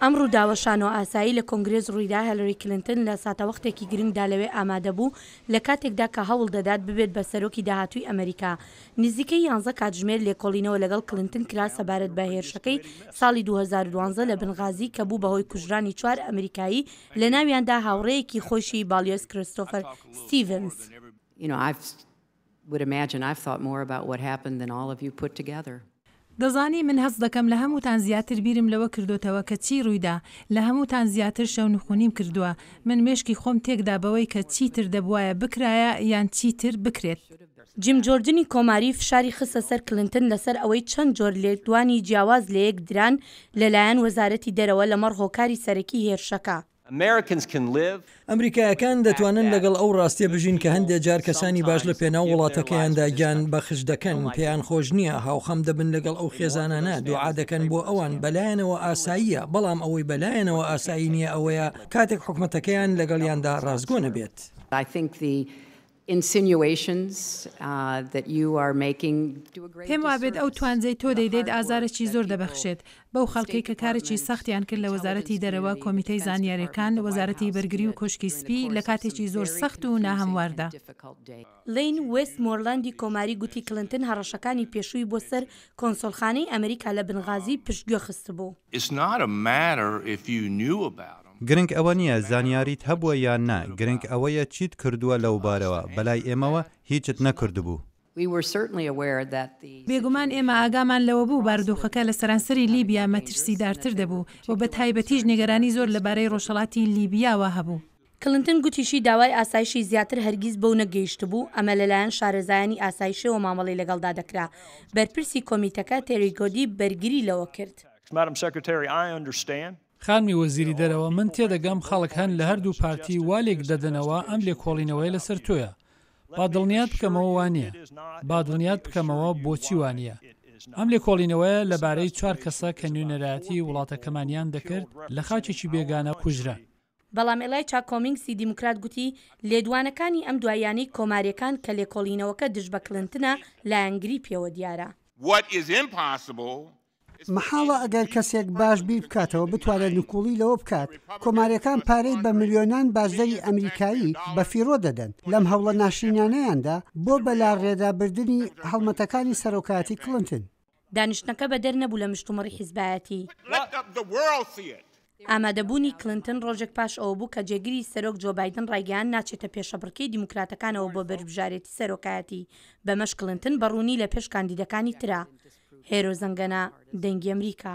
ئەم ڕووداوە شانۆئاسایی لە کۆنگرێس ڕوویدا، هێلری کلنتن لە ساتەوەختێکی گرنگدا لەوێ ئامادەبوو، لە کاتێکدا کە هەوڵ دەدات ببێت بە سەرۆکی داهاتووی ئەمەریکا. نزیکەی یانزە کاتژمێر لێکۆڵینەوە لەگەڵ کلنتن کرا سەبارەت بە هێرشەکەی ساڵی 2012 لە بنغازی کە بوو بەهۆی کوژرانی چوار ئەمریکایی لەناویاندا هاوڕێیەکی خۆیشی باڵیۆز کریستۆفەر ستیڤنز. Would imagine I've thought more about what happened than all of you put together. دەزانی من هەست دەکەم لە هەمووتان زیاتر بیرم لەوە کردۆتەوە کە چی ڕوویدا، لە هەمووتان زیاتر شەونخونیم کردووە، من مێشکی خۆم تێکدا بەوەی کە چیتر دەبوایە بکرایە یان چیتر بکرێت. جیم جۆردنی کۆماری فشاری خستە سەر کلنتن لەسەر ئەوەی چەند جۆر لێدوانی جیاواز لەیەک دران لەلایەن وەزارەتی دەرەوە لەمەڕ هۆکاری سەرەکی هێرشەکە. ئەمریکایەکان دەتوانن لەگەڵ ئەو ڕاستیە بژین کە هەندێ جار کەسانی باش لە پێناو وڵاتەکەیاندا گیان بەخش دەکەن، پێیان خۆش نییە، هاوخەم دەبن لەگەڵ ئەو خێزانانە، دوعا دەکەن بۆ ئەوان، بەلایانەوە ئاساییە، بەڵام ئەوەی بەلایانەوە ئاسایی نییە ئەوەیە کاتێک حکومەتەکەیان لەگەڵیاندا ڕاستگۆ نەبێت. پێم وابێت ئەو توانجەی تۆ دەیدەیت ئازارێکی زۆر دەبەخشێت بەو خەڵکەی کە کارێکی سەختیان کرد لە وەزارەتی دەرەوە، کۆمیتەی زانیارییەکان، وەزارەتی بەرگری و کۆشکی سپی لە کاتێکی زۆر سەخت و ناهەمواردا. لین وێستمۆرلاندی کۆماری گوتی کلنتن هەڕەشەکانی پێشووی بۆ سەر کۆنسۆلخانەی ئەمریکا لە بنغازی پشتگوێ خستبوو. گرنگ ئەوە نییە زانیاریت هەبووە یان نا، گرنگ ئەوەیە چیت کردووە لەوبارەوە، بەلای ئێمەوە هیچت نەکردبوو. بێگومان ئێمە ئاگامان لەوە بوو بارودۆخەکە لە سەرانسەری لیبیا مەترسیدارتر دەبوو و بە تایبەتیش نیگەرانی زۆر لەبارەی ڕۆژهەڵاتی لیبیاوە هەبوو. کلنتن گوتیشی داوای ئاسایشی زیاتر هەرگیز بەو نەگەیشتبوو، ئەمە لەلایەن شارەزایانی ئاسایشەوە مامەڵەی لەگەڵدا دەکرا. بەرپرسی کۆمیتەکە تێری گۆدی بەرگری لەوە کرد. خانمی وەزیری دەرەوە، من تێدەگەم خەڵک هەن لە هەردوو پارتی وا لێکدەدەنەوە ئەم لێکۆڵینەوەیە لەسەر تۆیە. با دڵنیات بکەمەوە وانییە. با دڵنیات بکەمەوە بۆچی وانییە. ئەم لێکۆڵینەوەیە لەبارەی چوار کەسە کە نوێنەرایەتی وڵاتەکەمانیان دەکرد لە خاکێکی بێگانە کوژران. بەڵام ئێلایچا کۆمینگسی دیموکرات گوتی لێدوانەکانی ئەم دواییانەی کۆمارییەکان کە لێکۆڵینەوەکە دژ بە کلنتنە لایەنگری پێوە دیارە. مەحاڵە ئەگەر کەسێک باش بیر بکاتەوە بتوانێت نکوڵی لەوە بکات کۆمارییەکان پارەی بە ملیۆنان باجدەری ئەمریکایی بە فیڕۆ دەدەن لەم هەوڵە ناشرینانەیاندا بۆ بەلاڕێدابردنی هەڵمەتەکانی سەرۆکایەتی کڵنتن. دانیشتنەکە بەدەر نەبوو لە مشتومڕی حیزبایەتی. ئامادەبوونی کلنتن ڕۆژێک پاش ئەوە بوو کە جێگری سەرۆک جۆ بایدن ڕایگەیاند ناچێتە پێشەبڕکێی دیموکراتەکانەوە بۆ بەربژارێتی سەرۆکایەتی، بەمەش کلنتن بە ڕوونی لە پێش کاندیدەکانی ترە. هێرۆ زەنگەنە، دەنگی ئەمریکا.